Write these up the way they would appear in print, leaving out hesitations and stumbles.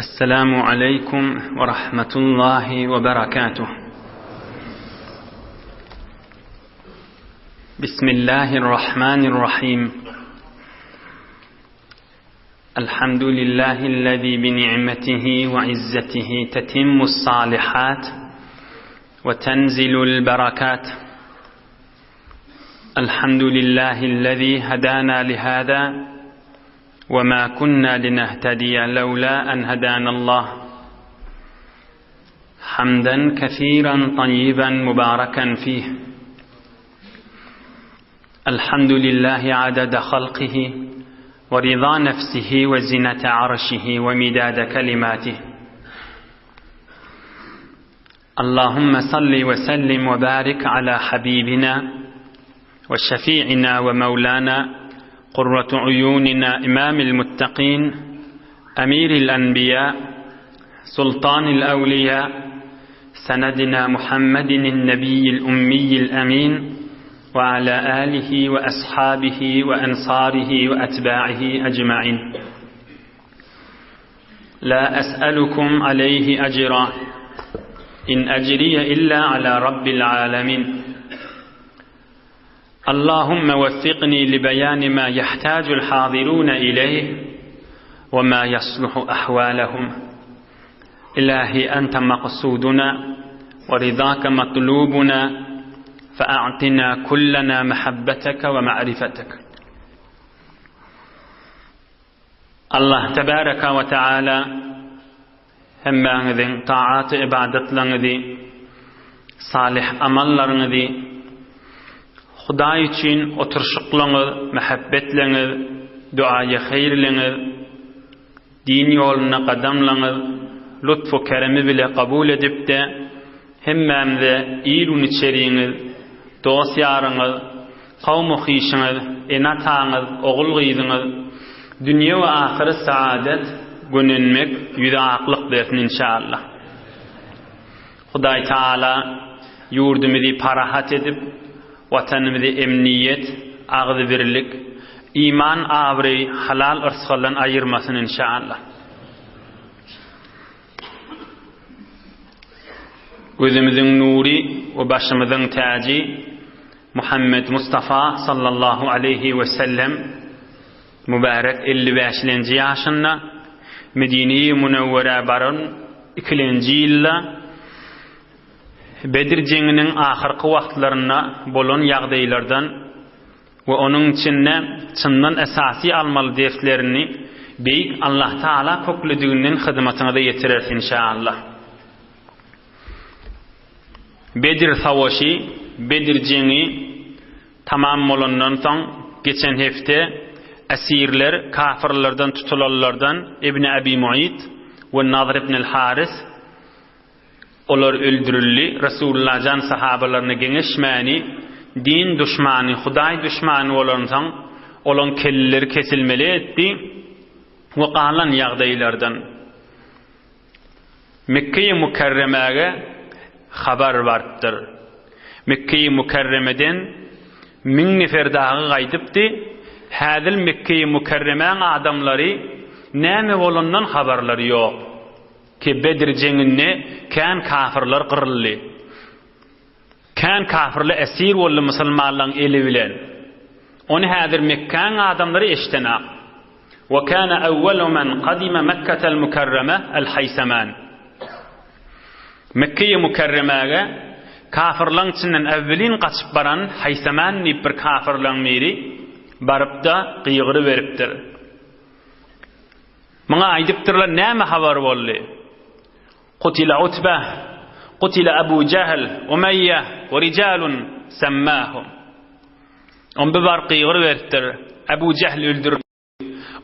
السلام عليكم ورحمة الله وبركاته. بسم الله الرحمن الرحيم. الحمد لله الذي بنعمته وعزته تتم الصالحات وتنزل البركات. الحمد لله الذي هدانا لهذا وما كنا لنهتدي لولا أن هدانا الله حمدا كثيرا طيبا مباركا فيه الحمد لله عدد خلقه ورضا نفسه وزنة عرشه ومداد كلماته اللهم صل وسلم وبارك على حبيبنا وشفيعنا ومولانا قرة عيوننا إمام المتقين أمير الأنبياء سلطان الأولياء سندنا محمد النبي الأمي الأمين وعلى آله وأصحابه وأنصاره وأتباعه أجمعين لا أسألكم عليه أجرا إن أجري إلا على رب العالمين اللهم وفقني لبيان ما يحتاج الحاضرون إليه وما يصلح أحوالهم إلهي أنت مقصودنا ورضاك مطلوبنا فأعطنا كلنا محبتك ومعرفتك Allah tebaraka we taala hemmäňiziň taat-y ybadatlaryňyzy, salyh amallaryňyzy, Hudaý üçin oturyşyklaryňyz, mähebbetleňiz, duaýy haýyrlyňyz, din ýolunda gadamlaryňyz lutf-u keremi bile kabul edip-de, hemmämize il-gün içeriňiz, dost-ýaryňyz, Kowmy-hyşyňyz, ene-ataňyz, ogul-gyzyňyz dünýe we ahyret saadet, gönenmek, ýüze aklyk bersin inşallah. Hudaý Taala ýurdumyzy parahat edip, Watanymyzy emniýet, agzybirlik, iman abraý, halal yrsgaldan aýyrmasyn inşallah. Gözümiziň nury we başymyzyň täji Muhammet Mustafa sallallahu aleýhi we sellem mübärek 55-lenji ýaşynda Medine-i Münewwerä baran ikilenji ýylda Bedir jeňiniň ahyrky wagtlarynda bolan ýagdaýlardan we onuň içinde çyndan esasy almaly derslerini Beýik Allah Taala köklediginden hyzmatyňyza ýetireris inşaallah. Bedir savaşy, Bedir jeňi tamam bolandan soň geçen hepde esirler kafirlerden tutulanlardan Ibn Abi Mu'it we Nadr ibn al-Haris Olar öldürildi. Resulullah jan sahabalaryna geňeşmäni, din duşmany, Hudaý duşmany bolansoň, olaň kelleleri kesilmeli etdi we galan ýagdaýlardan Mekgeýi Mükerremäge habar barypdyr. Mekgeýi Mükerremeden müň nefer dagy gaýdypdy. Häzir Mekgeýi Mükerremäň adamlary näme bolandan habarlary ýok. Ki Bedr jeňinde kän kafyrlar gyryldy. Kän kafyrlar esir boldy musulmanlaň eli bilen. Ony häzir Mekgäň adamlary eşdenak. Wa kana awwalu men kadime Mekketel Mukerreme El-Haýseman. Mekgeýi Mukerremäge kafyrlaň içinden äwwelin gaçyp baran Haýseman diýip bir kafyrlaň biri baryp-da gygyryberipdir. Muňa aýdypdyrlar, näme habar boldy? Kutila Utbe, kutila Abu Jahl, Umeýýe we rijalun semmahum. On bir baryp gygyryberipdir, Abu Jahl öldürildi,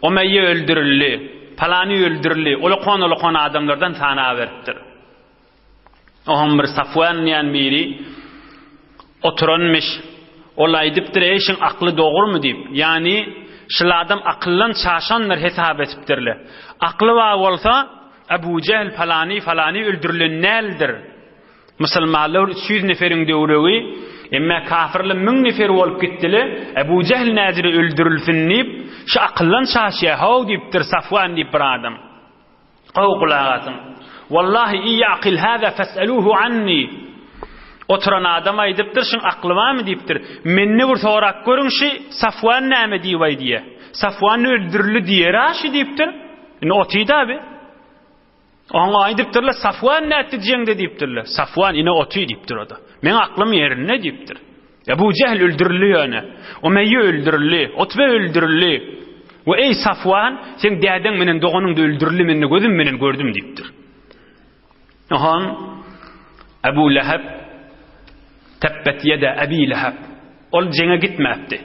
Umeýýe öldürildi, palany öldürildi, ulakan-ulakan adamlardan sanaberipdir. Oňam bir Safwan diýen biri oturanmyş. Ol aýdypdyr, Eý, şiň akly dogrumy diýip. Ýagny, şul adam akyldan çaşandyr hesap etipdirler. Akly bar bolsa, Abu Jehl palany, falany öldürilen däldir. Musulmanlar 300 neferiň döwregi, emme kafirler 1000 nefer bolup gitdiler. Abu Jehl näjire öldürilsin diýip, şu akyldan çaşýar, how diýipdir Safwan diýip bir adam. Gowy gulak asyň. Wallahi i ýaqil hâzâ fes'elûhu anni. Oturan adam aýdypdyr, şuň akly barmy diýipdir. Mende bir sorap görüň şi Safwan näme diýip aýdýa. Safwan öldürildi diýer-ä şi diýipdir. Indi otyda bi. Oňa aýdypdyrlar, Safwan nätdi jeňde diýipdirler. Safwan ine oty diýipdir o-da. Meň aklym ýerinde diýipdir. Ebu Jehl öldürildi ýöne. Umeýýe öldürildi. Utbe öldürildi. We eý Safwan, seň dädeň menen doganyň-da öldürildi, men-de gözüm menen gördüm diýipdir. Ohan Ebu Leheb Tebbet ýeda Ebi Leheb. Ol jeňe gitmäpdi.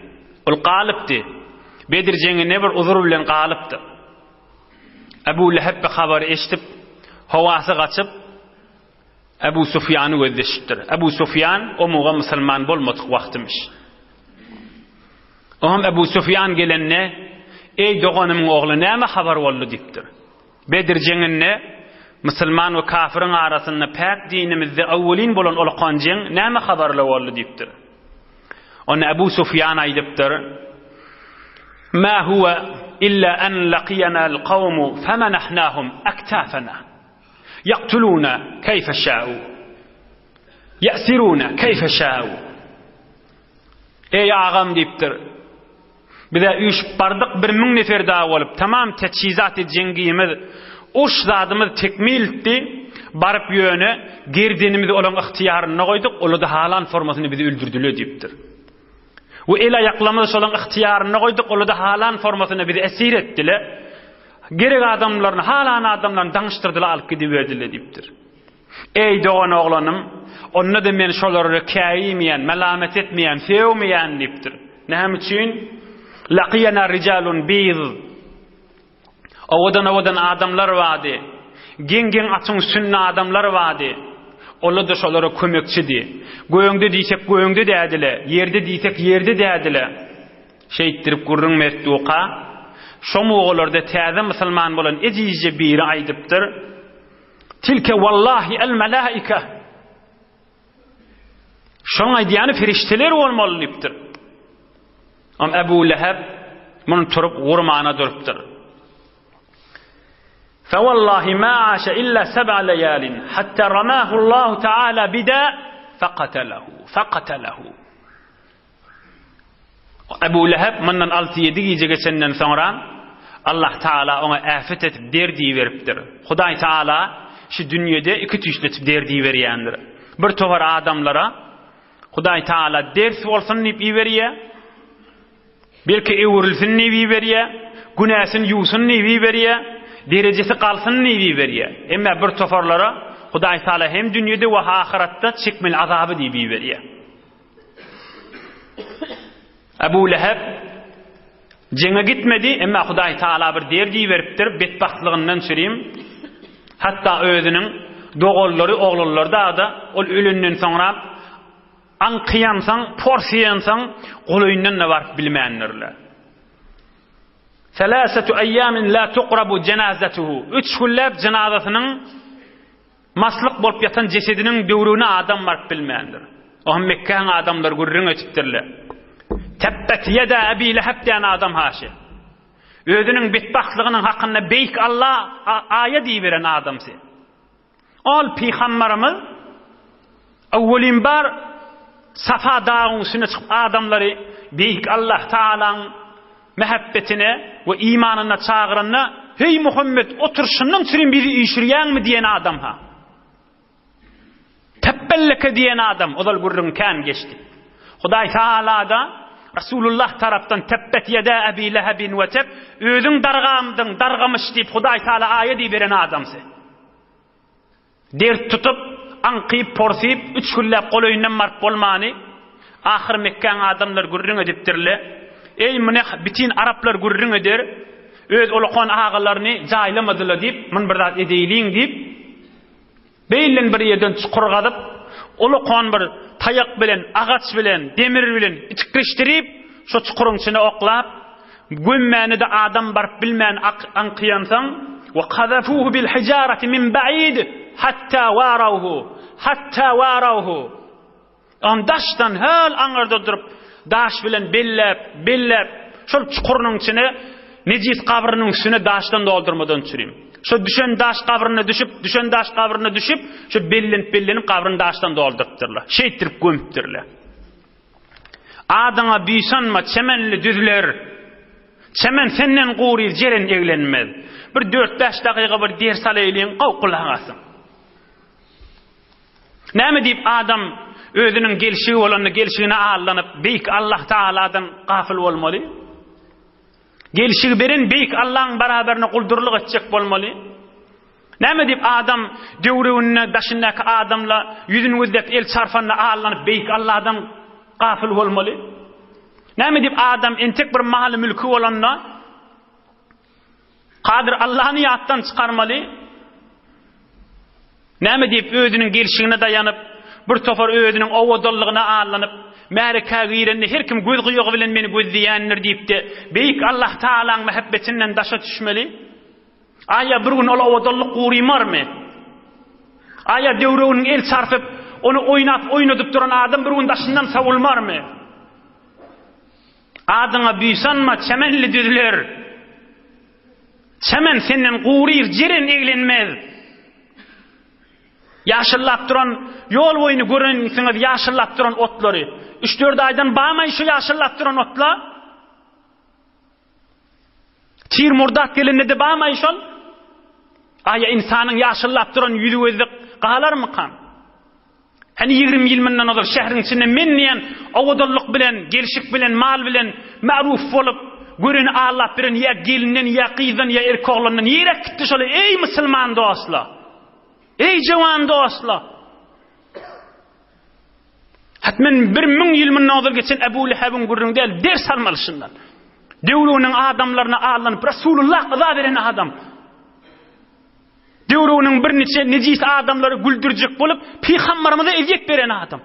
Ol galypdy. Bedir jeňine bir uzur bilen galypdy. Ebu Leheb bu habary eşidip, howasy gaçyp, Ebu Sufýany gözleşipdir. Ebu Sufýan omuga musulman bolmadyk wagtymyş. Oňam Ebu Sufýan gelende, Eý doganymyň ogly näme habar boldy diýipdir. Bedir jeňinde musulman we kafiriň arasynda päk dinimizde awwelin bolan ulakan jeň näme habarly boldy diýipdir. Onda Ebu Sufýan aýdypdyr, Ma huwa illa an laqiyana al-qawmu famanahnahum aktafana. Ýaktuluna keýfe şä'u. Ýe'siruna keýfe şä'u. Eý agam diýipdir. Bize üýşüp bardyk 1000 nefer dagy bolup, tamam teçhizaty jeňgimiz, uruş zadymyz tekmildi, baryp ýöne gerdenimizi olaň ygtyýarynda goýduk, olar-da halan formasyny bizi öldürdüler diýipdir. We el-aýaklarymyzy şolaň ygtyýarynda goýduk, olar-da halan formasynda bizi esir etdiler. Gerek adamlaryny, halan adamlaryny daňyşdyrdylar, alyp gidiberdiler diýipdir. Eý, dogan oglanym, onda-da men şolara käýimeýän, melamet etmeýän, sögmeýän diýipdir. Näme üçin? Lakyýana rijalun biz. Owadan-owadan adamlar bardy. Geň-geň atyň üstünde adamlar bardy. Olar-da şolara kömekçidi. Göňde diýsek göňde dädile, ýerde diýsek ýerde dädile. Şeýtdirip gürrüň beripdi-uka. Şo mugalarda täze musulman bolan ejizje biri aýdypdyr, Tilke wallahi el-melaike. Şoň aýdýany perişdeler bolmaly diýipdir. Am Ebu Leheb muny turup gurmana durupdyr. Fewallahi ma aşa illa seb'a leýalin hatta ramahu Allahu taala bida faqatalahu faqatalahu. Ebu Leheb mundan alty-ýedi gije geçenden soňra Allah Taala oňa äfet edip dert iberipdir. Hudaý Taala şu dünýede iki tüýsli dert iberýändir. Bir topar adamlara Hudaý Taala ders bolsun diýip iberýär. Belki öwrülsin diýip iberýär, günäsini ýuwsun diýip iberýär, derejesi galsyn diýip iberýär. Emma bir toparlara Hudaý Taala hem dünýede we ahyratda çekmeli azaby diýip iberýär. Ebu Leheb jeňe gitmedi, emma Hudaý Taala bir dert iberipdir, betbagtlygyndan çürim. Hatda özüniň doganlary, oglanlary da ol ölenden soňra aňkyýansoň, porsyýansoň golaýyndan-da baryp bilmändirler. Selasetu eýýamin la tuqrabu jenazatuhu. Üç günläp jenazasynyň Maslyk bolup ýatan jesediniň döwrügine adam baryp bilmändir. Oňa Mekgäň adamlary gürrüň etipdirler. Tebbet ýeda Ebi Leheb diýen adam haşy. Özüniň betbagtlygynyň hakynda Beýik Alla aýat iberen adamsy. Ol pygambarymyz Öwwelin bar Safa dagyň üstüne çykyp adamlary Beýik Allah Tagalaň mähebbetine we imanyna çagyranda, Heý Muhammet, oturyşyndan çürim bizi üýşürýäňmi diýen adam-ha. Tepbelleke diýen adam, ozal gürrüň kän geçdi. Hudaý Tagala-da Resulullah tarapdan Tebbet ýeda Ebi Lehebin we teb, özüň dargamdyň, dargamyş diýip Hudaý Tagala aýat iberen adamsy. Dert tutup, aňkyp, porsyp, üç günläp golaýyndan baryp bolmany, ahyr Mekgäň adamlary gürrüň edipdirle, Eý, muny bitin araplar gürrüň eder, öz ulakan agalaryny jaýlamadylar diýip, muny bir zat edeýliň diýip, beýlden bir ýerden çukur gazyp, ulakan bir taýak bilen, agaç bilen, demir bilen itikleşdirip, şo çukuryň içine oklap, Gömmäne-de adam baryp bilmän aňkyýansoň, Wa kazafuhu bil hijarati min ba'id hatta warawhu, hatta warawhu. Ony daşdan höl aňyrda durup, daş bilen belläp, belläp, şol çukurynyň içine, nejis gabrynyň üstüne daşdan doldurmadan çürim. Şo düşen daş gabryna düşüp, düşen daş gabryna düşüp, şo bellenip-bellenip gabryny daşdan doldurypdyrlar. Şeýtdirip gömüpdirler. Adyňa buýsanma, çemenli düzler. Çemen senden guryr, jeren eglenmez. Bir dört-bäş dakyga bir ders alaýlyň, gowy gulak asyň. Näme diýip adam özüniň gelşigi bolanda gelşigine aldanyp, beýik Allah Tagaladan gafyl bolmaly? Gelşigi beren beýik Allaň barabarine guldurlyk etjek bolmaly? Näme diýip adam döwreginde daşyndaky adamla ýüzüni gözläp el çarpanda aldanyp beýik Alladan gafyl bolmaly? Näme diýip adam entek bir maly-mülki bolanda Kadyr Allany ýatdan çykarmaly? Näme diýip özüniň gelşigine daýanyp, bir topar özüniň owadanlygyna aldanyp, märekä girende her kim göz gyýagy bilen meni gözleýändir diýip-de, beýik Allah Tagalaň mähebbetinden daşa düşmeli? Aýa bir gün ol owadanlyk gurymarmy? Aýa döwreginiň el çarpyp, ony oýnap oýnadyp duran adam bir gün daşyndan sowulmarmy? Adyňa buýsanma, çemenli düzler. Çemen senden guryr, jeren eglenmez. Ýaşyllap duran ýol boýuny görensiňiz, ýaşyllap duran otlary. Üç-dört aýdan bamaý şu ýaşyllap duran otla? Tir murdat gelende-de bamaý şol? Aýa ynsanyň ýaşyllap duran ýüzi gözde galarmykan? Hany 20 ýyl mundan ozal şäheriň içinde men diýen owadanlyk bilen, gelşik bilen, mal bilen ma'ruf bolup, göreni allap beren ýa gelinden, ýa gyzdan, ýa erkek oglandan niräk gitdi şol eý musulman dostlar? Eý jowan dostlar! Hatmen 1000 ýyl mundan ozal geçen Ebu Lehebiň gürrüňi däl, ders almaly şundan. Döwrüniň adamlaryna allanyp Rasulullah yza beren adam. Döwrüniň birniçe nejis adamlary güldürjek bolup, pygambarymyza ezýet beren adam.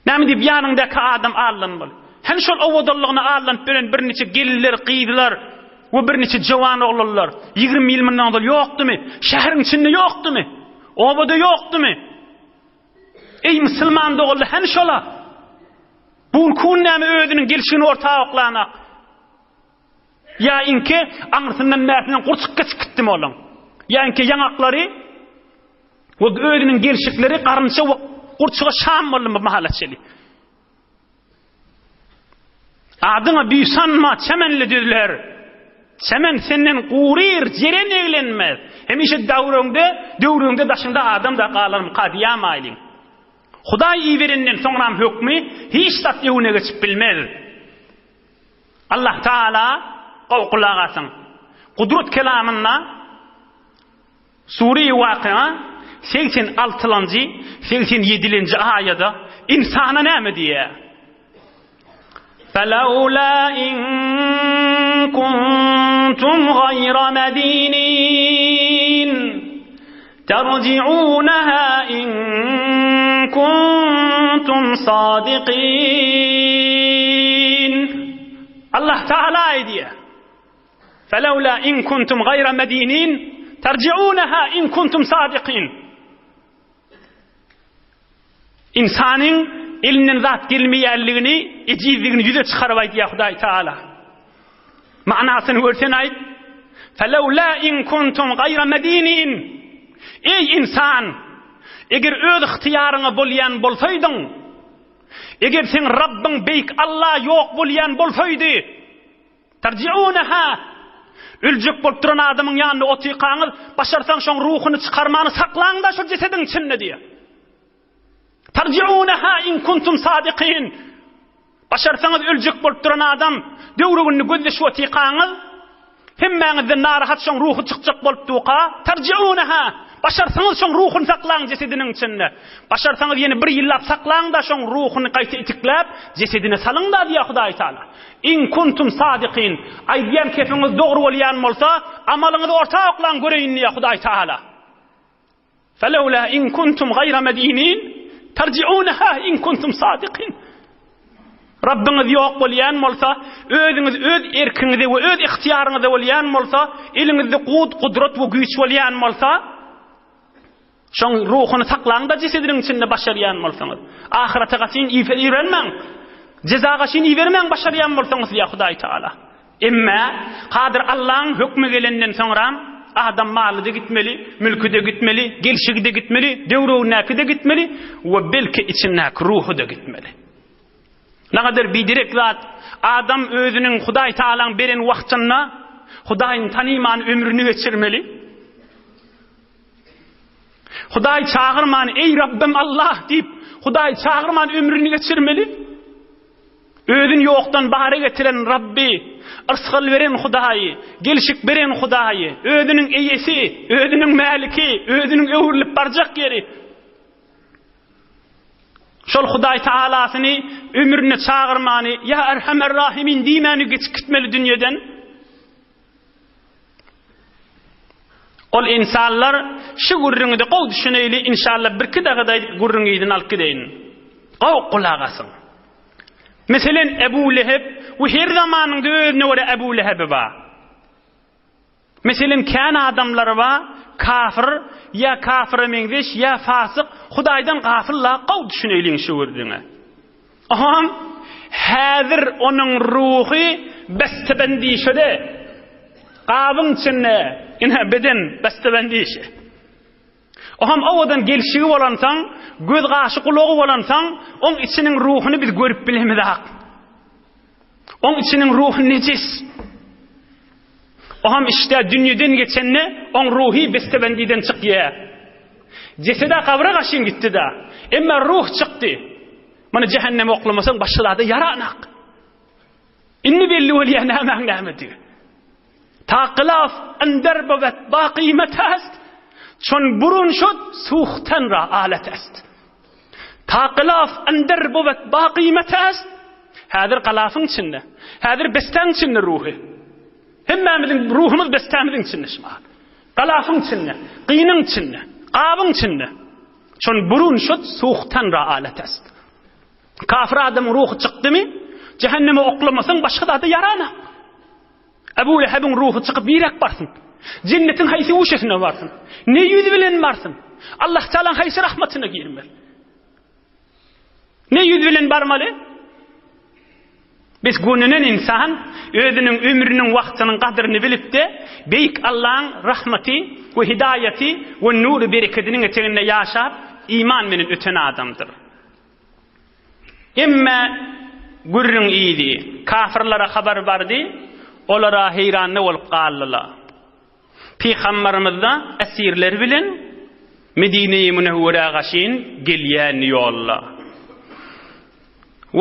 Näme diýip ýanyňdaky adam aldanmaly? Hem şol owadanlygyna aldanyp beren birniçe gelinler, gyzlar we birniçe jowan oglanlar 20 ýyl mundan ozal ýokdumy? Şäheriň içinde ýokdumy? Obada ýokdumy? Eý musulman doganlar, hem şola. Bu gün näme özüniň gelşigini orta oklanak? Ýa inki aňyrsyndan bärsinden gurçuk geçip gitdimi olaň? Ýa inki ýaňaklary we özüniň gelşikleri garynça we gurçuga şam boldumy bu mahala çeli? Adyňa buýsanma, çemenli düzler. Çemen senden guryr, jeren eglenmez. Hemişe döwrüňde, döwrüňde daşyňda adam da galarmyka diýämaýlyň. Hudaý iberenden soňram hökmi hiç zat öwüne geçip bilmez. Allah Taala gowy gulak asyň. Gudrat kelamynda Sure-i Waky'a 86-njy, 87-nji aýada insana näme diýýär? Felaula in kuntum gaýra medinin Terji'unaha in kuntum sadikin. Allah Teala aýdýar. Felawla in kuntum gaýra medinin terji'unaha in kuntum sadikin. Ynsanyň elinden zat gelmeýänligini, ejizligini ýüze çykaryp aýdýar Hudaý Taala. Manysyny görsen aýt. Felawla in kuntum gaýra medinin. Eý ynsan, eger öz ygtyýaryňa bolýan bolsaýdyň, eger seň Rabbyň beýik Alla ýok bolýan bolsaýdy, Terji'uneha! Öljek bolup duran adamyň ýanynda otyrkaňyz, başarsaň şoň ruhuny çykarmany saklaň-da şol jesediň içinde diýýär. Terji'uneha in kuntum sadikin! Başarsaňyz öljek bolup duran adam döwreginde gözleşip otyrkaňyz, Hemmäňizden narahat şoň ruhy çykjak bolup duka, terji'uneha! Başarsaňyz şoň ruhuny saklaň jesediniň içinde. Başarsaňyz ýene bir ýyllap saklaň-da şoň ruhuny gaýta itikläp, jesedine salyň-da diýýär Hudaý Taala. In kuntum sadikin, aýdýan kepiňiz dogry bolýan bolsa, amalyňyzy orta oklaň göreýin diýýär Hudaý Taala. Felewla in kuntum gaýra medinin terji'uneha in kuntum sadikin. Rabbiňiz ýok bolýan bolsa, özüňiz öz erkiňize we öz ygtyýaryňyza bolýan bolsa, eliňizde gud, gudrat we güýç bolýan bolsa, şoň ruhuny saklaň-da jesediniň içinde başarýan bolsaňyz. Ahyrete gaçyn ibermäň. Jeza gaçyn ibermäň başarýan bolsaňyz diýýär Hudaý Taala. Emme Kadyr Allaň hökmi gelenden soňram adam maly-da gitmeli, mülki-de gitmeli, gelşigi-de gitmeli, döwregindäki-de gitmeli we belki içindäki ruhy-da gitmeli. Nagadar biderek zat, adam özüniň Hudaý Tagalaň beren wagtynda Hudaýyny tanyman ömrüni geçirmeli. Hudaý çagyrman, Eý Rabbym Allah diýip, Hudaý çagyrman ömrüni geçirmeli. Özüni ýokdan bara getiren Rabby, yrsgal beren Hudaýy, gelşik beren Hudaýy, özüniň eýesi, özüniň mäliki, özüniň öwrülip barjak ýeri. Şol Hudaý Tagalasyny ömründe çagyrmany, Ýa Erhamer Rahimin diýmäni geçip gitmeli dünýeden. Ol ynsanlar şu gürrüňi-de gowy düşüneýli, inşallah birki dagyda aýdyp gürrüň yzyny alyp gideýin. Gowy gulak asyň. Meselen Ebu Leheb we her zamanyňda özüne görä Ebu Lehebi bar. Meselen kän adamlar bar, kafir, ýa kafire meňzeş, ýa fasyk, Hudaýdan gafyl la, gowy düşüneýliň şu gürrüňe. Oňam häzir onuň ruhy beste-bendişede, gabyň içinde, ine, beden beste-bendişe. Oňam owadan gelşigi bolansoň, göz-gaşy, gulagy bolansoň, oň içiniň ruhuny biz görüp bilemizak. Oň içiniň ruhy nejis. Oňam işdä dünýeden geçende, oň ruhy beste-bendiden çykýar. Jesed-ä gabra gaşyn gitdi-dä. Emma ruh çykdy. Muny jähenneme oklamasaň başga zada ýaranak. Indi belli bolýar nämäň nämedigi. Ta gylaf ender bowet ba gyýmet est, çon burun şod suhten ra alet est. Ta gylaf ender bowet ba gyýmet est, häzir galafyň içinde, häzir besteň içinde ruhy. Hemmämiziň ruhumyz bestämiziň içinde şu mahal. Galafyň içinde, gynyň içinde, gabyň içinde. Çon burun şut suhtan ra alet est. Kafir adamyň ruhy çykdymy, cehenneme oklamasaň başga zada ýaranak. Ebu Lehebiň ruhy çykyp niräk barsyn? Jennetiň haýsy guşesine barsyn? Ne ýüz bilen barsyn? Allah Teala'ň haýsy rahmatyna girmeli? Ne ýüz bilen barmaly? Biz gönünen insan özüniň ömrüniň wagtynyň gadryny bilip-de, Beýik Allaň rahmaty we hidaýaty we nury berekediniň eteginde ýaşap, iman bilen öten adamdyr. Emme gürrüň yzy, kafyrlara habar bardy, olara heýranda bolup galdylar. Pygambarymyzda esirler bilen Medine-i Münewwerä gaşyn gelýän ýolda.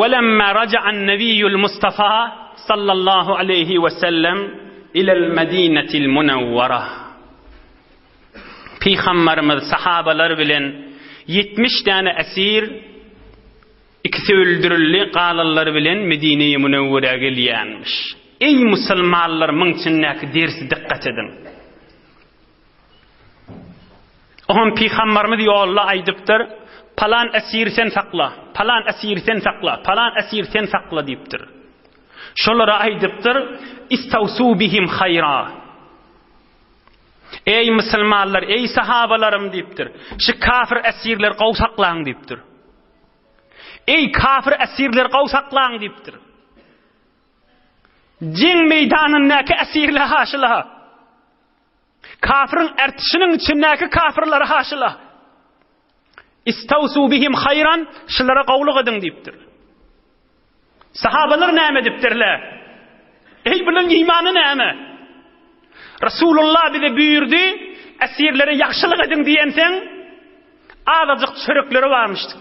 Welemma raja'an nebiýul Mustafa sallallahu aleýhi we sellem ilel Medinetil Munewwera. Pygambarymyz sahabalar bilen 70 däne esir Ikisi öldürildi, galanlary bilen Medine-i Münewwerä gelýänmiş. Eý musulmanlar muň içindäki dersi dykgat ediň. Oňam pygambarymyz ýolda aýdypdyr, palan esiri sen sakla, palan esiri sen sakla, palan esiri sen sakla diýipdir. Şolara aýdypdyr, Istawsu bihim haýra. Eý musulmanlar, eý sahabalarym diýipdir. Şu kafir esirleri gowy saklaň diýipdir. Eý, kafir esirleri gowy saklaň diýipdir. Jeň meýdanyndaky esirler haşyla. Kafirin ertişiniň içindäki kafirler haşyla. Istawsu bihim haýran, şulara gowluk ediň diýipdir. Sahabalar näme edipdirler? Eý, bularyň imany näme? Resulullah bize buýurdy, esirlere ýagşylyk ediň diýenseň, azajyk çörekleri barmyşdyk.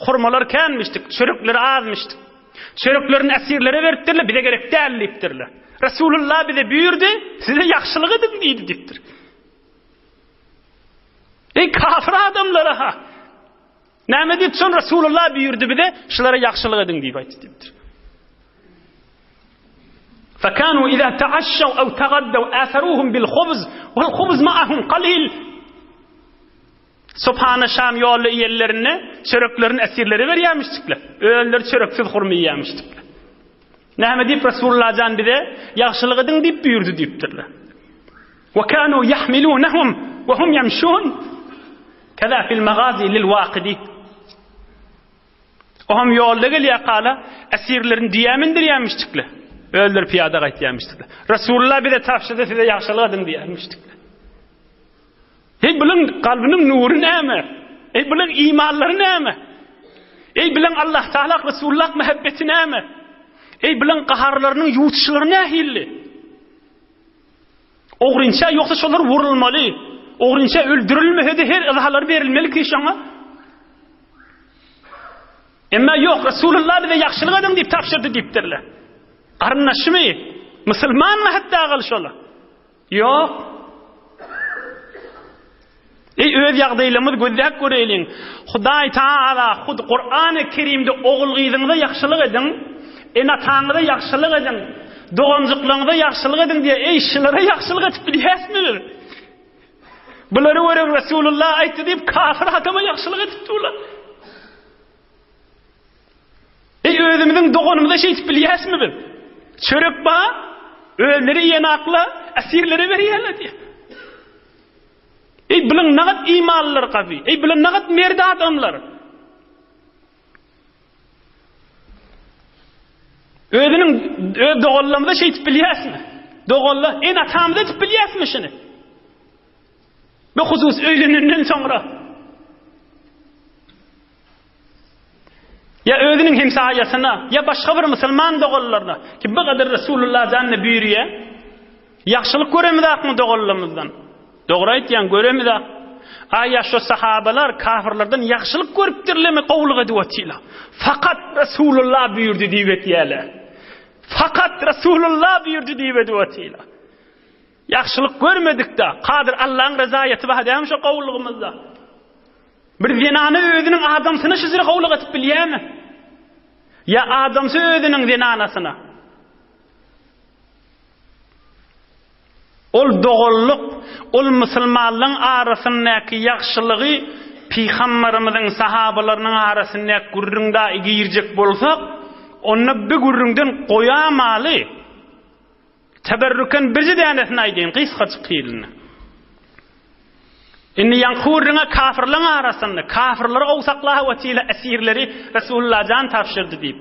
Hurmalar känmişdik, çörekleri azmyşdyk. Çöreklerini esirlere beripdirler, bize gerek däl diýipdirler. Resulullah bize buýurdy, size ýagşylyk ediň diýdi diýipdir. Eý kafir adamlara ha! Näme diýip şol Resulullah buýurdy bize, şulara ýagşylyk ediň diýip aýtdy diýipdir. Fekanu iza ta'aşşaw ew tagaddaw asaruhum bil hubz wal hubz ma'ahum qalil. Subhana Şam ýolda iýenlerinde çöreklerini esirlere berýärmişdikler. Özleri çöreksiz hurma iýýärmişdikler. Näme diýip Resulullah jan bize ýagşylyk ediň diýip buýurdy diýipdirler. Ve kanu yahmilunhum ve hum yemşun. Keza fil magazi lil Wakidi. Oňam ýolda gelýär kala, esirlerini düýä mindirýärmişdikle. Özleri pyýada gaýtýarmyşdyklar. Resulullah bize tabşyrdy, size ýagşylyk ediň diýýärmişdikler. Eý bulan kalbynyň nury näme? Eý bulan imanlary näme? Eý bulan Allah Taala Resulullah muhabbeti näme? Eý bulan gaharlarynyň ýuwutşlary nähili? Ogrynça ýogsa şolar vurulmaly. Ogrynça öldürilmese-de her yzalary berilmeli ki şoňa. Emma ýok, Resulullah bize ýagşylyk ediň diýip tabşyrdy diýipdirler. Garyndaşymy? Musulmanmy hatda agal şolar? Ýok. Eý öz ýagdaýlarymyzy gözläp göreýliň. Hudaý Taala hut Kurany Kerimde ogul-gyzyňyza ýagşylyk ediň, ene-ataňyza ýagşylyk ediň, doganjyklaryňyza ýagşylyk ediň diýýär. Eý şulara ýagşylyk edip bilýäsmi biz? Bulary görüp Resulullah aýtdy diýip kafir adama ýagşylyk edip durlar. Eý özümiziň doganymyza şeýdip bilýäsmi biz? Çörek bar, özleri iýen akla, esirlere berýärler diýip. Eý bulan nagat imanlylar gawy, eý bulan nagat merd adamlar. Özüniň öz doganlarymyza şeýdip bilýäsmi? Doganlar, en atamyza edip bilýäsmi şuny? Bu husus öýlenenden soňra. Ýa özüniň hemsaýasyna, ýa başga bir musulman doganlaryna ki bu gadar Resulullah janna buýurýar. Ýagşylyk göremizakmy doganlarymyzdan? Dogry aýtýaň, göremizak. A ýa şo sahabalar kafirlerden ýagşylyk görüpdirlermi gowulyk edip otyrlar. Fakat Resulullah buýurdy diýip etýärler. Fakat Resulullah buýurdy diýip edip otyrlar. Ýagşylyk görmedik-de, Kadyr Allaň rezaýaty bar dälmi şo gowulygymyzda? Bir zenana özüniň adamsyna şüzre gowulyk edip bilýärmi? Ýa adamsy özüniň zenanasyna? Ol doganlyk, ol musulmanlaryň arasyndaky ýagşylygy pygamberimiziň sahabalarynyň arasyndaky gürrüňde girjek bolsak, onda bu gürrüňden goýamaly. Teberrüken birje dänesini aýdaýyn, gysgajyk hilini. Indi ýaňky gürrüňe kafirleň arasynda, kafirleri owsaklaha wesile esirleri Resulullah jan tabşyrdy diýip.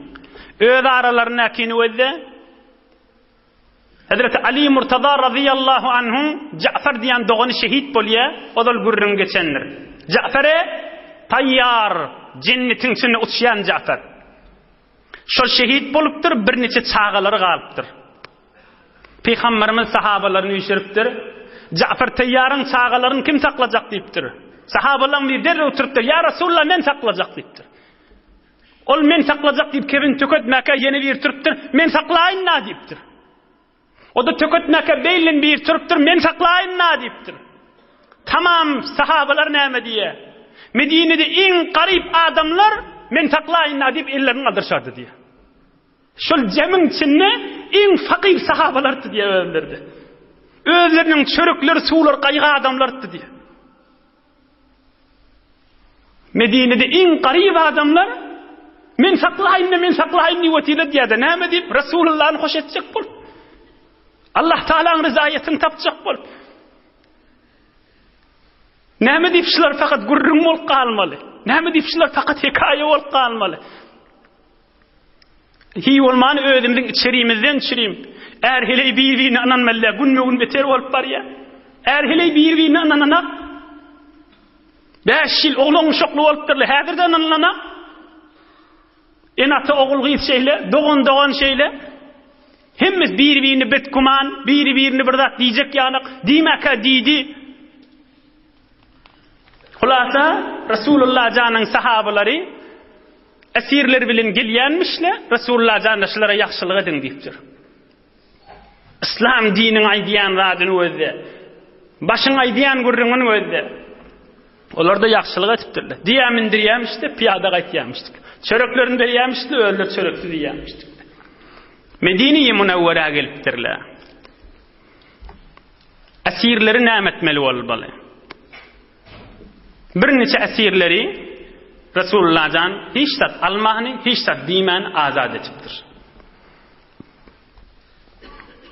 Öz aralaryndakyny gözle. Hazreti Ali Murtaza razyýallahu anhuň Ja'far diýen dogany şehit bolýar, ozal gürrüň geçendir. Ja'fere taýýar jennetiň içinde uçýan Ja'far. Şol şehit bolupdyr, birniçe çagalary galypdyr. Pygamberimiz sahabalaryny üýşüripdir. Ja'far Teýýaryň çagalaryny kim saklajak diýipdir. Sahabalaryň biri derrew turupdyr, Ýa Resulallah men saklajak diýipdir. Ol men saklajak diýip kebin töketmäkä ýene biri turupdyr, men saklaýyn-da diýipdir. O-da töketmäkä beýlin biri turupdyr, men saklaýyn-da diýipdir. Tamam sahabalar näme diýýär? Medinede iň garyp adamlar men saklaýyn-da diýip ellerini galdyrşardy diýýär. Şol jemiň içinde iň fakyr sahabalardy diýýär özleri-de. Özleriniň çörekleri, suwlary gaýgy adamlardy diýýär. Medinede iň garyp adamlar men saklaýyn-da, men saklaýyn diýip otyr diýýär-de, näme diýip Resulullahny hoş etjek bolup. Allah Taalaň ryzaýatyny tapjak bolup. Näme diýip şular fakat gürrüň bolup galmaly? Näme diýip şular fakat hekaýa bolup galmaly? Hiý bolmany özümiziň içerimizden çürim. Är heleý bir-birine ynanmalyda günbe-gün beter bolup barýar. Är heleý bir-birine ynananak. Bäş ýyl oglan uşakly bolupdyrlar, häzir-de ynanylanak. Ene-ata ogul-gyz şeýle, dogan-dogan şeýle. Hemmesi bir-birine betgüman, biri-birine bir zat diýjek ýanak, diýmäkä diýdi. Hulasa, Resulullah janyň sahabalary Esirler bilen gelýänmişle, Resulullah jana şulara ýagşylyk ediň diýipdir. Yslam diniň aýdýan zadyny gözle. Başyň aýdýan gürrüňini gözle. Olar-da ýagşylyk edipdirler. Diýä mindirýämişdi, pyýada gaýtýamyşdyk. Çöreklerini berýämişdi, özleri çöreksiz iýýämişdik. Medine-i Munawwara gelipdirler. Esirleri näme etmeli bolmaly? Birniçe esirleri Resulullah jan hiç zat almany, hiç zat diýmän azat edipdir.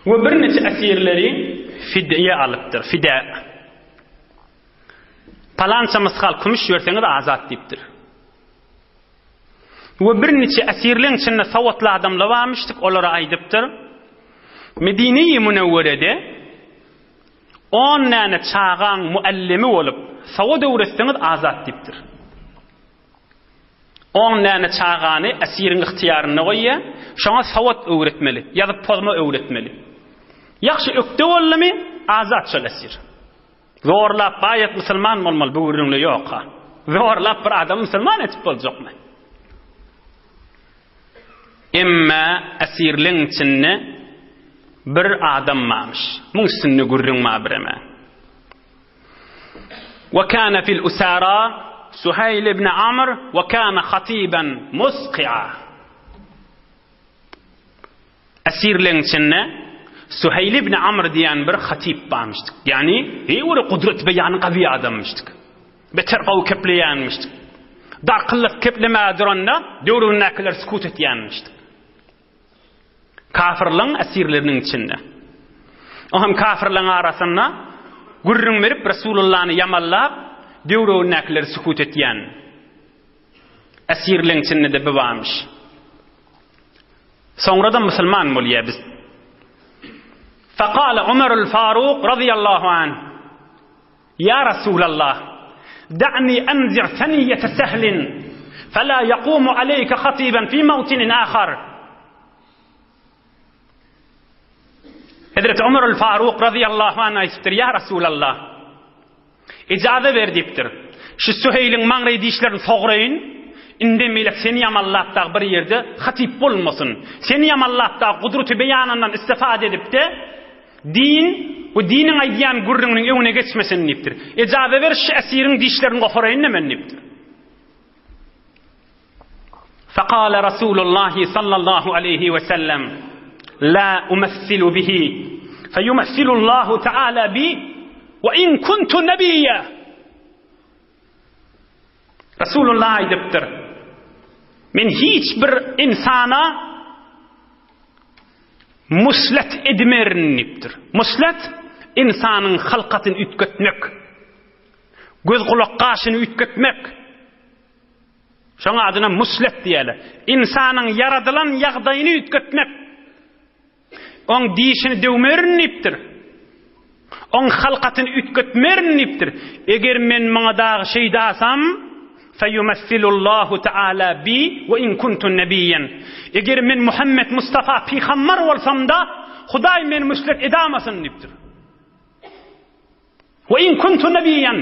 We birniçe esirleri fidýe alypdyr, fide. Palança mysgal kümüş berseňiz azat diýipdir. We birniçe esirleň içinde sowatly adamlar barmyşdyk, olara aýdypdyr. Medine-i Münewwerede on däne çagaň muallimi bolup, sowat öwretseňiz azat diýipdir. On däne çagany esiriň ygtyýarynda goýýar, şoňa sowat öwretmeli, ýazyp-pozma öwretmeli. Ýagşy ökde boldumy, azat şol esir. Zorlap baýat musulman bolmaly bu gürrüňle ýok-ha. Zorlap bir adamy musulman etip boljakmy? Emma esirleň içinde bir adam barmyş. Muň üstünde gürrüň bar bireme. Ve kana fil usara Suheyl ibn Amr ve kana hatiban musqi'a. Esirleň içinde Suheýl ibn Amr diýen bir hatyp barmyşdyk. Ýagny, heý bir gudrat beýany gawy adammyşdyk. Beter gowy kepleýänmişdik. Darkyllyk keplemäge duranda döwründäkiler sukut etýänmişdik. Kafirleň esirleriniň içinde. O hem kafirleň arasynda gürrüň berip Resulullany ýamallap döwründäkileri sukut etýän. Esirleň içinde-de bi barmyş. Soňra-da musulman bolýar biz. Fekale Umerul Faruk razyýallahu anh, Ýa Rasulallah, da'ni enzi' seniýete sehlin, fela ýakumu aleýke hatiben fi mawtinin ahar. Hezreti Umerul Faruk razyýallahu anh aýdypdyr, Ýa Rasulallah, Ijaza ber diýipdir. Şu Süheýliň maňraý dişlerini sograýyn, indem beýläk seni ýamallap dagy bir ýerde hatyp bolmasyn. Seni ýamallap dagy gudraty beýanyndan istifade edip-de, din we diniň aýdýan gürrüňiniň öňüne geçmesin diýipdir. Ijaza ber şu esiriň dişlerini goparaýyn-da men diýipdir. Fekale Rasulullahi sallallahu aleýhi we sellem, La umessilu bihi, feyumessilullahu teala bi, we in kuntu nebiyya. Rasulullah aýdypdyr, Men hiç bir insana muslet edmerin diýipdir. Muslet insanyň halkatyny üýtgetmek, göz gulak gaşyny üýtgetmek. Şoň adyna muslet diýerler. Ynsanyň ýaradylan ýagdaýyny üýtgetmek. Oň dişini döwmerin diýipdir. Oň halkatyny üýtgetmerin diýipdir. Eger men muňa dagy şeýdasam, feýumessilullahu taala bi we in kuntu nebiýen. Eger men Muhammet Mustafa pygambar bolsam-da, Hudaý meni muslet edamasyn diýipdir. We in kuntu nebiýen.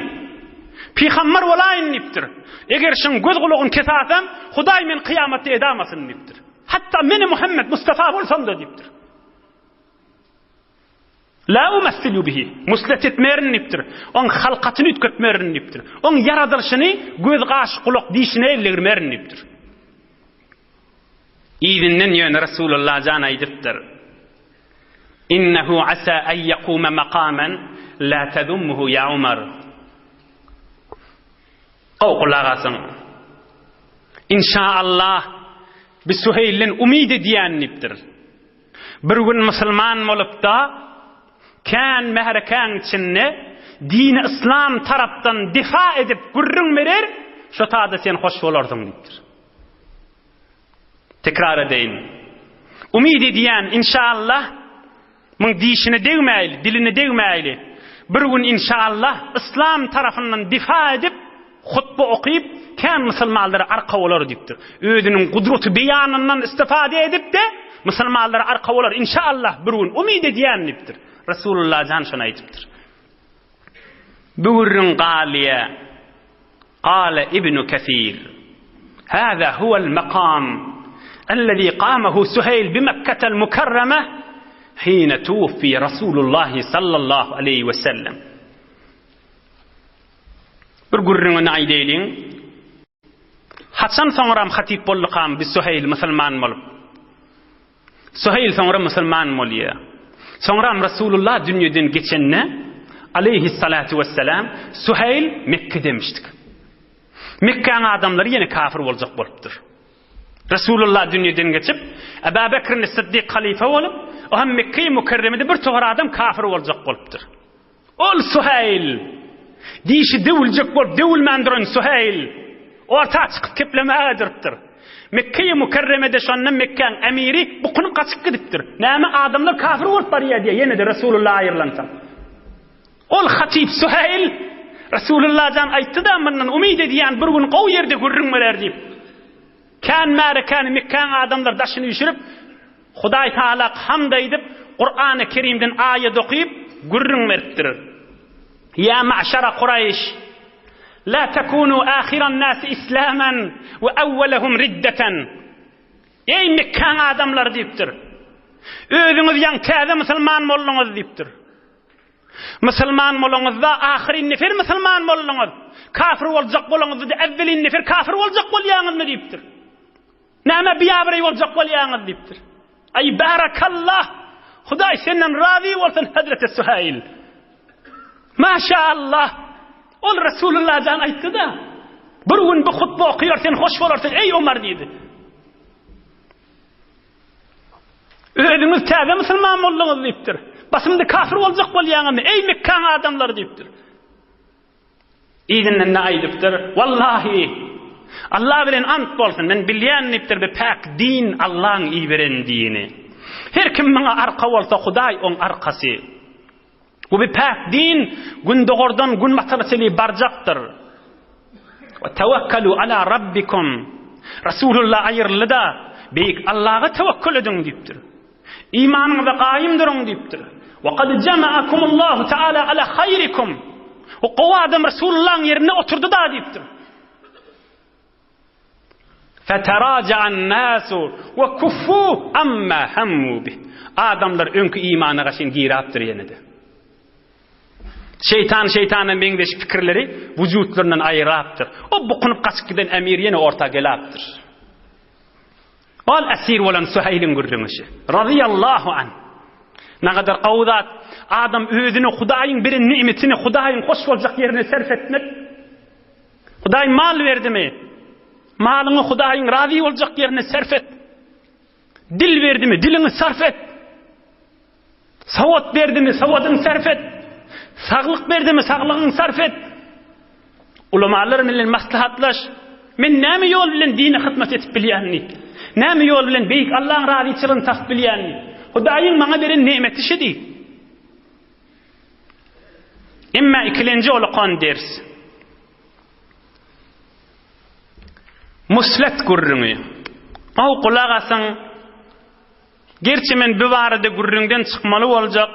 Pygamber bolaýyn diýipdir. Eger şuň göz gulagyny kesasam, Hudaý meni kyýamatda edamasyn diýipdir. Hatda meni Muhammet Mustafa bolsam-da diýipdir. La umessilu bihi. Muslet etmerin diýipdir. Oň halkatyny üýtgetmerin diýipdir. Oň ýaradylyşyny göz, gaş, gulak, dişine ellegirmerin diýipdir. Yzyndan ýöne Resulullah jan aýdypdyr. Innehu asa en ýekume makamen la tezummuhu ýa Umar. Gowy gulak asyň. Inşaallah bi Suheýlden umyt edýän diýipdir. Bir gün musulman bolupda kän märekäň içinde dini yslam tarapdan difa edip gürrüň berer, şo tada sen hoş bolarsyň diýipdir. Tekrar edeýin. Umyt edýän, inşallah, muň dişine degmäýli, diline degmäýli. Bir gün inşallah yslam tarapyndan difa edip, hutba okyp, kän musulmanlara arka bolar diýipdir. Özüniň gudraty beýanyndan istifade edip-de, musulmanlara arka bolar inşallah bir gün umyt edýän diýipdir. Resulullah jan şony aýdypdyr. Bu gürrüň galýa. Gale Ibnu Kesir, Hâzâ huvel mekam ellezî kâmehu Süheýl bi Mekketel Mükerreme hîne tuwuffiye Rasulullahi sallallahu aleýhi we sellem. Bir gürrüňini aýdaýlyň. Haçan soňram hatyp boldukam bi Süheýl musulman bolup? Suheýl soňra musulman bolýar. Soňram Resulullah dünýeden geçende, aleýhissalatu wessalam, Suheýl Mekgedemişdik. Mekgäň adamlary ýene kafir boljak bolupdyr. Resulullah dünýeden geçip, Eba Bekrin Siddik halyfa bolup, o hem Mekge-i Mükerremede bir topar adam kafir boljak bolupdyr. Ol Suheýl! Dişi döwüljek bolup döwülmän duran Suheýl! Orta çykyp keplemäge durupdyr. Mekkeýi Mükerremede şonda Mekgäň emiri bukunyp gaçyp gidipdir. Näme adamlar kafir bolup barýar diýýär ýene-de Resulullah aýrylansoň. Ol hatyp Suheýl Resulullah jan aýtdy-da mundan umyt edýän bir gün gowy ýerde gürrüň berer diýip. Kän märekäni Mekgäň adamlar daşyny üýşürip, Hudaý Tagala hamd aýdyp, Kurany Kerimden aýat okyp, gürrüň beripdir. Ýa ma'şara Kuraýyş! La tekunu ahiran nasi islaman we awwalahum riddeten. Eý Mekgäň adamlary diýipdir. Özüňiz ýaň täze musulman bolduňyz diýipdir. Musulman bolaňyzda ahyryn nefer musulman bolduňyz. Kafir boljak bolaňyzda äwwelin nefer kafir boljak bolýaňyzmy diýipdir. Näme biabraý boljak bolýaňyz diýipdir. Aý barakallah! Hudaý senden razy bolsun Hazreti Suhaýl. Maşallah! Ol Resulullah jan aýtdy-da. Bir gün bu hutba okaýar sen hoş bolarsyň eý Omar diýdi. Özüňiz täze musulman bolduňyz diýipdir. Basymda kafir boljak bolýaňyzmy eý Mekgäň adamlary diýipdir. Yzyndan-da aýdypdyr, Wallahi, Allah bilen ant bolsun, men bilýän diýipdir, bu päk din Allaň iberen dini. Her kim muňa arka bolsa, Hudaý oň arkasy. Bu bir päk din gündogardan günbatara çenli barjakdyr. We tawakkalu ala rabbikum. Rasulullah aýryldy-da, Beýik Allaha tewekkül ediň diýipdir. Imanyňyza gaýym duruň diýipdir. Wa kad jama'akumullahu taala ala haýrikum. O gowy adam Resulullahyň ýerinde oturdy-da diýipdir. Feteraja'an nasu we kuffu amma hammu bih. Adamlar öňki imana gaşyn girapdyr ýene-de. Şeýtan şeýtana meňzeş pikirleri wujutlaryndan aýrapdyr. O bukunyp gaçyp giden emir ýene orta gelapdyr. Ol esir bolan Suheýliň gürrüňi şu. Razyýallahu anh. Nagadar gowy zat, adam özüni Hudaýyň beren nimetini Hudaýyň hoş boljak ýerine sarp etmek. Hudaý mal berdimi? Malyňy Hudaýyň razy boljak ýerine sarp et. Dil berdimi? Diliňi sarp et. Sowat berdimi, sowadyňy sarp et. Saglyk berdimi, saglygyňy sarp et. Ulamalar bilen maslahatlaş. Men näme ýol bilen dine hyzmat edip bilýän diýip. Näme ýol bilen beýik Allaň razyçylygyny tapyp bilýän diýip. Hudaýyň maňa beren nemeti şu diýip. Emma ikilenji olakan ders. Muslet gürrüňi. Gowy gulak asyň. Gerçi men bu barada gürrüňden çykmaly boljak,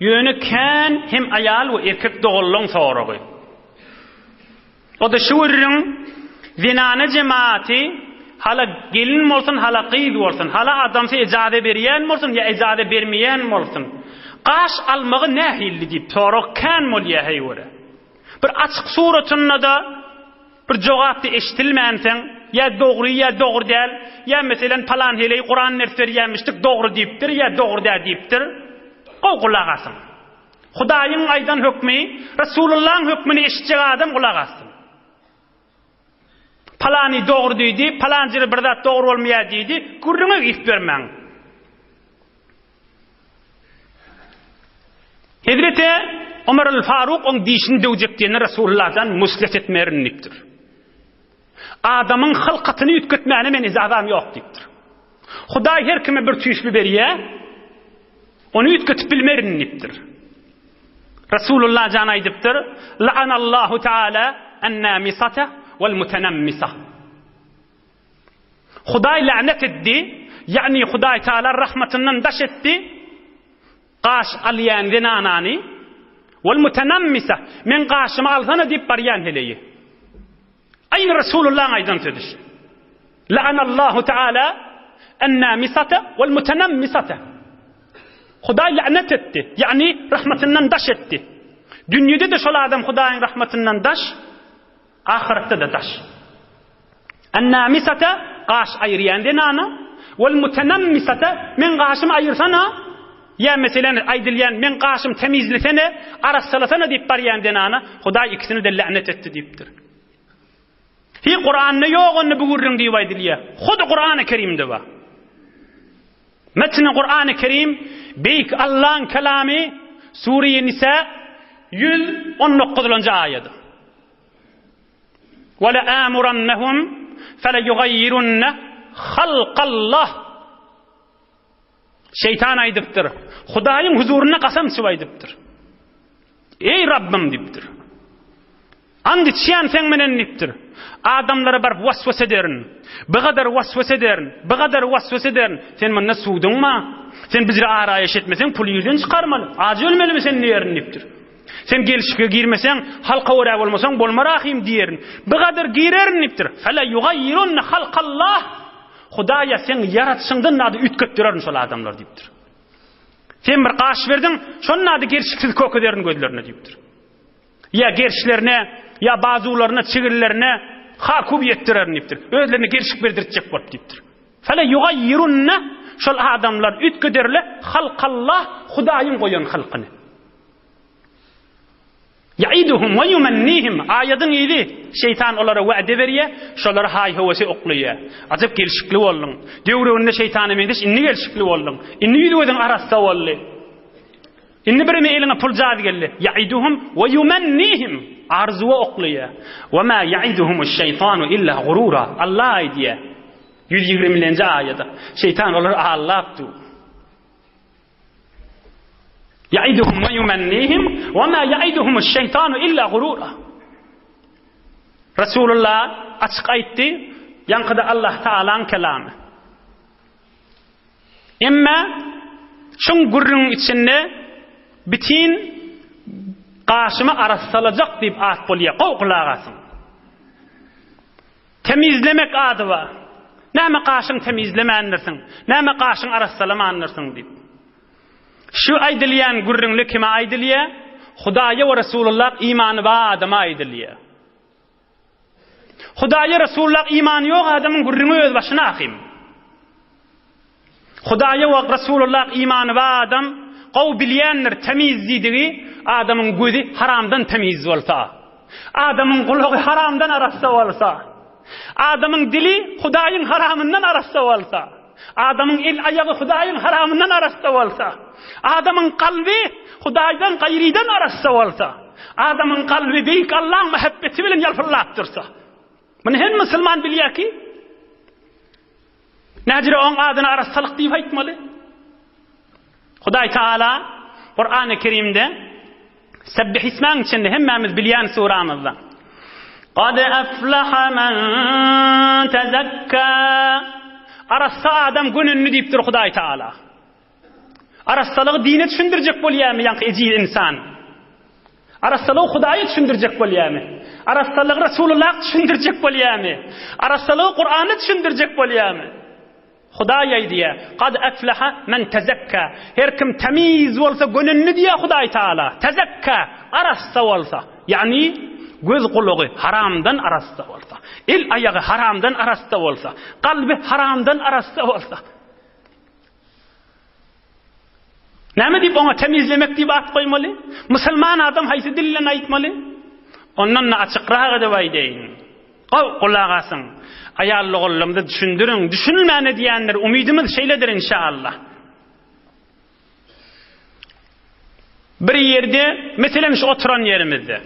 ýöne kän hem aýal we erkek doganlaň soragy. O-da şu gürrüň, zenana jemaaty hala gelin bolsun, hala gyz bolsun, hala adamsy ejaza berýän bolsun ýa ejaza bermeýän bolsun, gaş almagy nähilli diýip sorag kän bolýar heý görä. Bir açyk suratynda-da Bir jogap-da eşidilmänsoň, ýa dogry, ýa dogry däl, ýa meselem palan heleý Kuran ders berýämişdik, dogry diýipdir, ýa dogry däl diýipdir. Gowy gulak asyň. Hudaýyň aýdan hökmi, Resulullahyň hökmüni eşitjek adam gulak assyn. Palany dogry diýdi, palan jere bir zat dogry bolmaýar diýdi, gürrüňe üns bermäň. Hezreti Omar al-Faruk oň dişini döwjek diýende Resulullahdan muslet etmerin diýipdir. Adamyň hylkatyny üýtgetmäne men ijazam ýok diýipdir. Hudaý her kime bir tüýsli berýär, ony üýtgetip bilmerin diýipdir. Resulullah jan aýdypdyr: La'anallahu taala an-namisata wal mutanammisa. Hudaý länet etdi, ýagny Hudaý Taala rahmatyndan daş etdi, gaş alýan zenanany, wal mutanammisa, meň gaşymy alsana diýip barýan heleýi. Aýny Resulullahyň aýdan sözi şu. La'anallahu Taala en-namisata wal mutanammisata. Hudaý länet etdi, ýagny rahmatyndan daş etdi. Dünýede-de şol adam Hudaýyň rahmatyndan daş, Ahyretde-de daş. Ennamisata gaş aýyrýan zenana, wal mutenammisata meň gaşymy aýyrsana, ýa meselen aýdylýan meň gaşym temizlesene, arassalasana diýip barýan zenana Hudaý ikisini-de länet etdi diýipdir. Hi Kuranda ýok onda bu gürrüň diýip aýdylýar. Hudy Kurany Kerimde bar. Metni Kurany Kerim Beýik Allaň kelamy Sure-i Nisa 119-njy aýady. Ve le'amurannahum feleyugayyirunne. halkallah. Şeýtan aýdypdyr. Hudaýyň huzurynda kasam içip aýdypdyr. Eý Rabbym diýipdir. And içýän seň menen diýipdir. Adamlara baryp waswasa ederin. Bigadar waswasa ederin. Bigadar waswasa ederin. Sen munda suduňma? Sen bizre araýyş etmeseň pul ýerden çykarmaly. Aç ölmelimi sen diýerin diýipdir. Sen gelşige girmeseň, halka görä bolmasaň bolmar ahym diýerin. Bigadar girerin diýipdir. Fela yugayyirunna halkallah. Hudaýa seň ýaratyşyňdan nady üýtgetdirerin şol adamlar diýipdir. Sen bir gaş berdiň, şonda nady gelşiksiz kökederin gözlerine diýipdir. Ýa gerşlerine, ýa bazuwlaryna, çigirlerine hakuw ýetdirerin diýipdir. Özlerine gelşik berdirtjek bolup diýipdir. Fele yugayyirunna şol adamlar üýtgederle halkallah Hudaýyň goýan halkyny. Ýaiduhum we ýumennihim aýadyň yzy şeýtan olara wade berýär, şolary haý-höwese oklaýar. Ajap gelşikli bolduň. Döwreginde şeýtana meňzeş indi gelşikli bolduň. Indi ýüz-gözüň arassa boldy. Indi bireme eliňe puljaz geldi. Ýaiduhum we ýumennihim arzuwa oklaýar. We ma ýaiduhumuş şeýtanu illa gurura. Allah aýdýar. 120-nji aýada. Şeýtan olary aldap dur. Ýaiduhum we ýumennihim we ma ýaiduhumuş şeýtanu illa gurura. Resulullah açyk aýtdy, ýaňkyda Allah Taalaň kelamy. Emma şuň gürrüňiň içinde bitin gaşymy arassalajak diýip at bolýar. Gowy gulak asyň. Temizlemek ady bar. Näme gaşyň temizlemändirsiň? Näme gaşyň arassalamandirsiň diýip. Şu aýdylýan gürrüňli kime aýdylýar? Hudaýa we Resulullah imany bar adama aýdylýar. Hudaýa Resulullah imany ýok adamyň gürrüňi öz başyna ahym. Hudaýa we Resulullah imany bar adam gowy bilýändir temiz diýdigi adamyň gözi haramdan temiz bolsa, adamyň gulagy haramdan arassa bolsa, adamyň dili Hudaýyň haramyndan arassa bolsa, adamyň el aýagy Hudaýyň haramyndan arassa bolsa, adamyň kalby Hudaýdan gaýrydan arassa bolsa, adamyň kalby beýik Allaň mähebbeti bilen ýalpyldap dursa. Muny her musulman bilýär ki, Näjire oň adyna arassalyk diýip aýtmaly? Hudaý Taala Kurany Kerimde Sebbihismäň içinde hemmämiz bilýän suramyzda Qad aflaha men tezekka Arassa adam gönenli diýipdir Hudaý Taala. Arassalygy dine düşündirjek bolýarmy ýaňky ejiz insan? Arassalygy Hudaýa düşündirjek bolýarmy? Arassalygy Resulullah düşündirjek bolýarmy? Arassalygy Kurana düşündirjek bolýarmy? Hudaý aýdýar, Kad eflaha men tezekka. Her kim tämiz bolsa gönenli diýýär Hudaý Taala. Tezekka, arassa bolsa. Ýagny göz gulagy haramdan arassa bolsa, el aýagy haramdan arassa bolsa, kalby haramdan arassa bolsa. Näme diýip oňa temizlemek diýip at goýmaly? Musulman adam haýsy dil bilen aýtmaly? Ondan-da açykrak edip aýdaýyn. Gowy gulak asyň. Aýal doganlarymyza düşündiriň. Düşünilmän edýändir. Umydymyz şeýledir inşallah. Bir ýerde, meselem şu oturan ýerimizde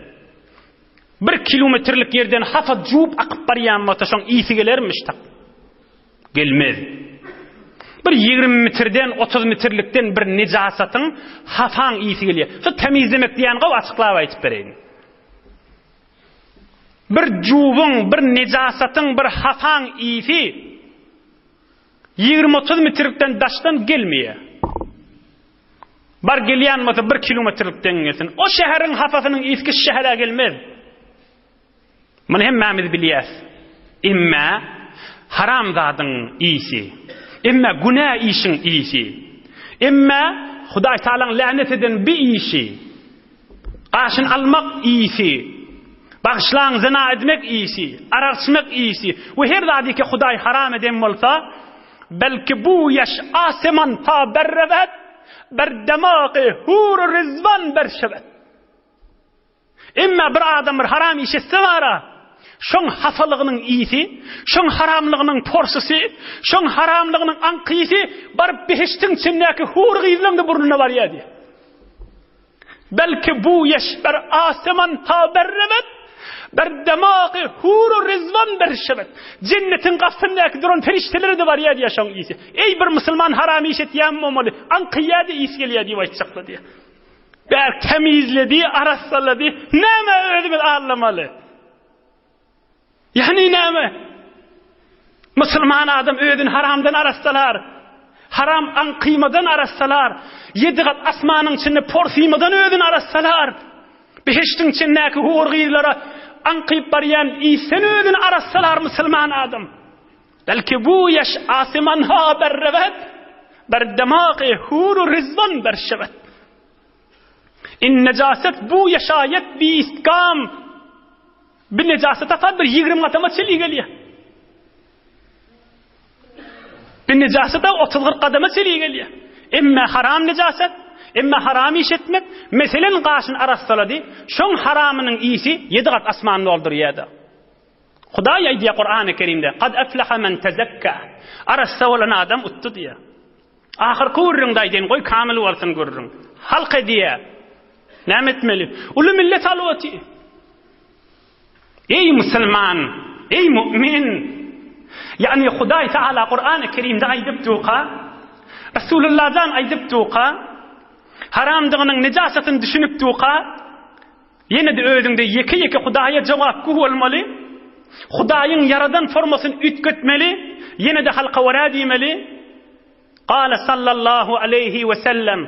bir kilometrlik ýerden hapa juwup akyp barýan bolsa şoň ysy gelermiş tak. Gelmez. Bir 20 metrden, 30 metrlikden bir nejasatyň, hafaň ysy gelýär. Şu temizlemek diýýän gowy açyklap aýdyp bereýin. Bir juwuň, bir nejasatyň, bir hafaň ysy 20-30 metrlikden daşdan gelmeýär. Bar gelýän bolsa bir kilometrlikden gelsin. O şäheriň hafasynyň ysy kiçi şähere gelmez. Muny hemmämiz bilýäs. Emme haram zadyň ysy, emme günä işiň ysy, emme Hudaý Tagalaň länet eden bi işi, gaşyny almak ysy, bagyşlaň zyna edmek ysy, arak içmek ysy we her zady ki Hudaý haram eden bolsa, belki bu ýaş aseman ta berrewet, ber demagy hur-u rizwan berşewet. Emma bir adam bir haram iş etse bara, şoň hapalygynyň ysy, şoň haramlygynyň porsusy, şoň haramlygynyň aňkysy baryp behişdiň içindäki hur gyzlaň-da burnuna barýar diýýär. Belki bu ýeş ber aseman ta berremet, Ber demagy huru rizwan berşebet. Jennetiň gapysyndaky duran perişdelere-de barýar diýýär şoň ysy. Eý bir musulman haram iş etýänmi bolmaly, aňkyýar-da ys gelýär diýip aýtjaklar diýýär. Bärk tämizledi, arassalady. Näme özümiz aldamaly? Ýagny näme? Musulman adam özüni haramdan arassalar. Haram aňkymadan arassalar. Ýedi gat asmanyň içinde porsymadan özüni arassalar. Behişdiň içindäki hur gyzlara aňkyp barýan isden özüni arassalar musulman adam. Belki bu ýaş asymanha berrebet, ber demagy huru rizwan berşebet. In nejaset bu ýaşaýet bi istgam. Bir nejasat tapar bir 20 gatama çenli gelýär. Bir nejasat 30-40 gadama çenli gelýär. Emme haram nejasat, emme haram iş etmek, meselen gaşyny arassalady, şoň haramynyň isi 7 gat asmany doldurýar-da. Hudaý aýdýar Kurany Kerimde, Kad aflaha men tezekka. Arassa bolan adam utdy diýýär. Ahyrky gürrüňde aýdaýyn, goý kamil bolsun gürrüň. Halk edýär. Näme etmeli? Uly millet alyp otyr. Eý musulman, eý mu'min! Ýagny Hudaý Taala Kurany Kerimde aýdyp durka, Resulullahdan aýdyp durka, haramdygynyň nejasatyny düşünip durka, ýene-de özüňde ýeke-ýeke Hudaýa jogapgü bolmaly, Hudaýyň ýaradan formasyny üýtgetmeli, ýene-de halka görä diýmeli. Gala sallallahu aleýhi we sellem.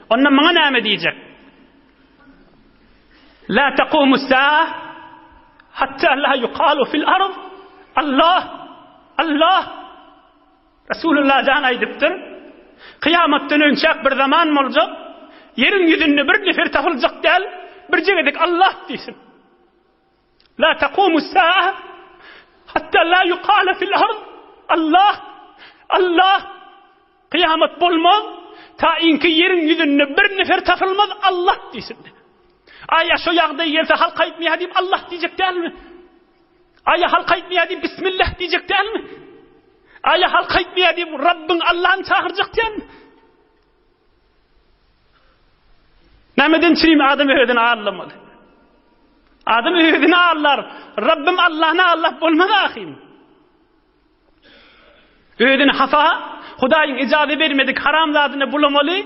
Onda muňa näme diýjek? La taqumu sa'a hatta la yuqalu fil ard Allah Allah Resulullah jan aýdypdyr. Kyýamatdan önçäk bir zaman boljak. Ýeriň ýüzünde bir nefer tapyljak däl, birje gezek Allah diýsin. La taqumu sa'a hatta la yuqala fil ard Allah Allah Kyýamat bolmaz ta inki ýeriň ýüzünde bir nefer tapylmaz Allah diýsin. Aýa şo ýagdaý gelse halk aýtmaýar diýip Allah diýjek dälmi? Aýa halk aýtmaýar diýip Bismillah diýjek dälmi? Aýa halk aýtmaýar diýip Rabbyň Allahny çagyrjak dälmi? Nämeden çirim adam özüni aldamaly? Adam özüni aldar. Rabbim Allahny aldap bolmaz ahym. Özüni hapa, Hudaýyň ijaza bermedik haram zadyna bulamaly.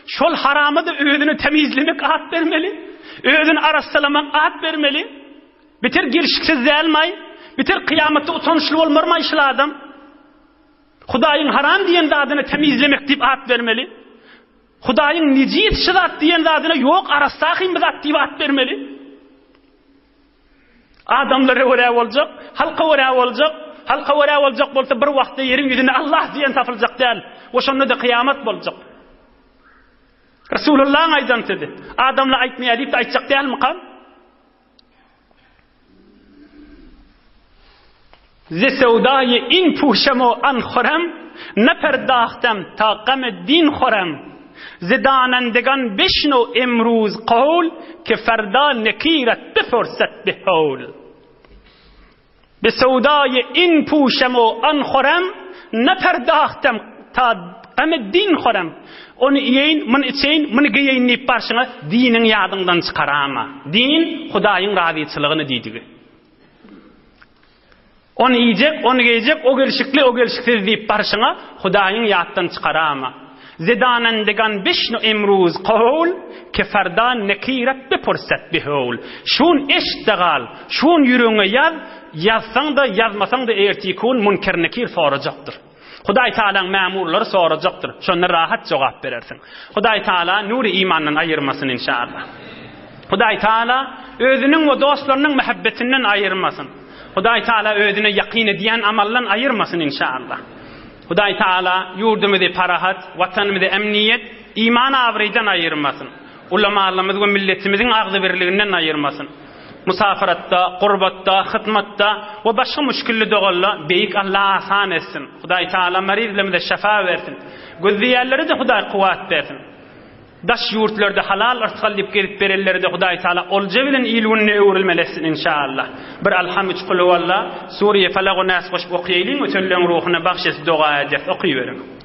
Şol harama da özüni temizlemek at bermeli. Özüni arassalamak at bermeli. Biter gelşiksiz dälmaý? Biter kyýamatda utançly bolmarmaý şul adam? Hudaýyň haram diýen zadyna temizlemek diýip at bermeli. Hudaýyň nejis şu zat diýen zadyna ýok arassa hym bu zat diýip at bermeli. Adamlara görä boljak, halka görä boljak, halka görä boljak bolsa bir wagtda ýeriň ýüzünde Allah diýen tapyljak däl. We şonda-da kyýamat boljak. Resulullahyň aýdan sözi. Adamlar aýtmaýar diýip-de aýtjak dälmikam? Ze sewdaýy in puşem o an horem, Ne perdahtem ta gam din horem. Ze danendegan bişnu emruz kawl, Ke ferda nekiret bifurset bi howl. Bi sewdaýy in puşem o an horem, Ne perdahtem ta gam din horem. Ony iýeýin, muny içeýin, muny geýeýin diýip barşyňa diniň ýadyňdan çykarama. Din Hudaýyň razyçylygyny diýdigi. Ony iýjek, ony geýjek, o gelşikli, o gelşiksiz diýip barşyňa Hudaýyň ýatdan çykarama. Zedanendegan bişnu emruz kowl, ke ferda nekiret bipurset bihowl. Şun eşit-de gal, şun ýüregiňe ýaz, ýazsaň-da, ýazmasaň-da ertiki gün Munker-Nekir sorajakdyr. Hudaý Tagalaň mämurlary sorajakdyr. Şonda rahat jogap berersiň. Hudaý Tagala nury imandan aýyrmasyn inşallah. Hudaý Tagala özüniň we dostlarynyň mähebbetinden aýyrmasyn. Hudaý Tagala özüne ýakyn edýän amaldan aýyrmasyn inşallah. Hudaý Tagala ýurdumyzy parahat, watanymyzy emniýet, iman abraýdan aýyrmasyn. Ulamalarymyz we milletimiziň agzybirliginden aýyrmasyn. Musafaratda, gurbatda, hyzmatda we başga müşgilli dogalla Beýik Alla asan etsin. Hudaý Tagala maryzlarymyza şefa bersin. Gözleýänlere-de Hudaý kuwwat bersin. Daş ýurtlarda halal yrsgal diýip gezip berenlere-de Hudaý Tagala olja bilen il-gününe öwrülmeli etsin inşallah. Bir Alham üç Kulhuwalla, Suriýe Falagu Nas goşup okaýalyň ötenleň ruhuna bagş edip doga edýäs. Okyberiň.